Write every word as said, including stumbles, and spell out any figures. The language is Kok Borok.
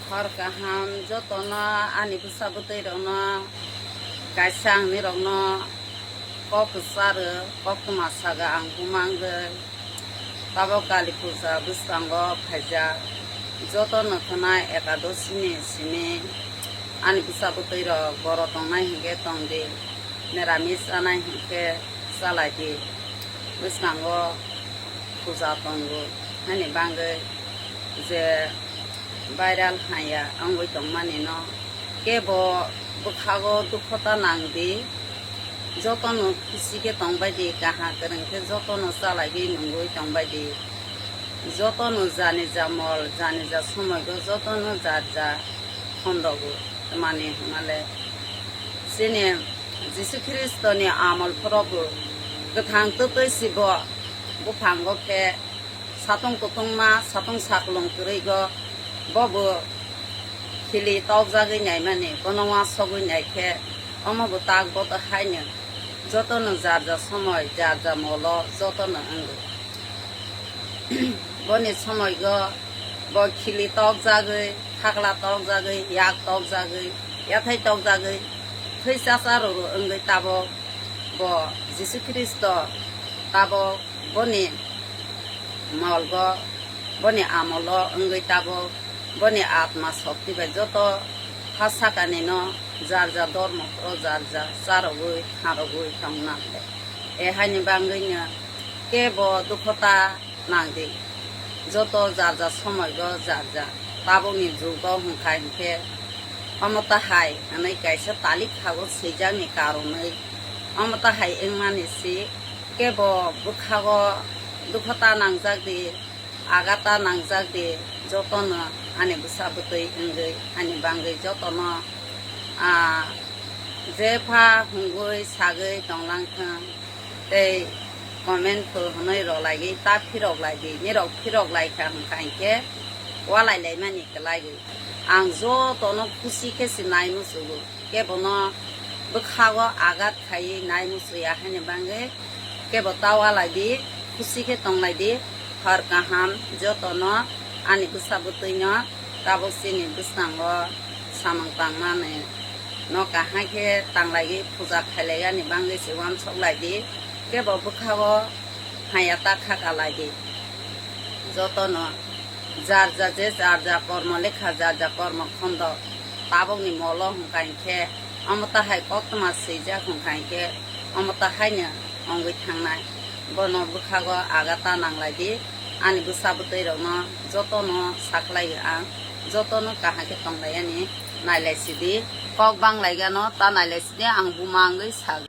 Hor kaham jotono ani bwsa bwtwi rokno, kaisa ang nirokno kok kwcharo, koktwma saga ang bumangwi. Tabok Kali puja bwskango phaijak, jotono khwnai ekadosini simi ani bwsa bwtwi rok boro tongnai hinkhe tongdi, niramis chanai hinkhe chalaidi. Bwskango puja tongo, hani bangwi je viral haya wngwi tongmani no kebo bwkhago dukho ta nangdi, jotono khusi khe tongbaidi, kaham kwrwng khe jotono chalaigwi nungwi tongbaidi, jotono jani ja mol, jani ja somoigo jotono jar ja khondogo. Tamani hwnmale chini Jisu Khristoni amol phorobo kwthang twtwi sibo buphango khe satung kutungma, satung saklung kwrwigo, bobo khili tokjagwi naimani, bono uansugwi naikhe, omobo tak boto haino jotono jar ja somoi, jar ja molo jotono wngo. Boni somoigo bo khili tokjagwi, khakla tokjagwi, yak tokjagwi, yathai tokjagwi, thwi chacha ruru wngwi tabok bo Jisu Khristo tabok boni molgo, boni amolo wngwi tabok boni atma shokti bai joto ha sakani no jar ja dormo phoro jar ja charogwi kharogwi tongna. E haini bangwino kebo dukho ta nangdi, joto jar ja somoigo jar ja tabokni jugo hwnkha hinkhe omo tahai hwnwi kaisa talik khago swijakni karonwi omo tahai wngmani si kebo bwkhago dukho ta nangjak di, agata nangjak di, jotono ani bwsa bwtwi wngwi ani bangwi jotono, ah, jepha hungwi sagwi tonglang thung tei comment pho hwnwi rwlaigwi ta phirok lai di, nirok phirok lai kha hwnkha hinkhe walai laimani kwlaiwi ang jotono khusi khe se nai muchungo. Kebono bwkhago agat khaiwi nai muchungya haini bangwi kebo ta walai di, khusi khe tong lai di. Hor kaham jotono ani bwsa bwtwino tabuk chini bwskango samung tangmani no kaham khe tang lai di, puja khai lai ani bangwi se uansuk lai di. Kebo bwkhago haya ta khaka lai di. Jotono jar ja je jar ja kormo lekha, jar ja kormo khondo tabokni molo hwnkha hinkhe omo tahai koktwma swijak hwnkha hinkhe omo tahaino wngwi thangnai. Bono bwkhago agata nanglai di, ani bwsa bwtwi rokno jotono saklai ang, jotono kaham khe tonglai ani nailai sidi, kok banglaigano ta nailai sidi, ang buma wngwi sak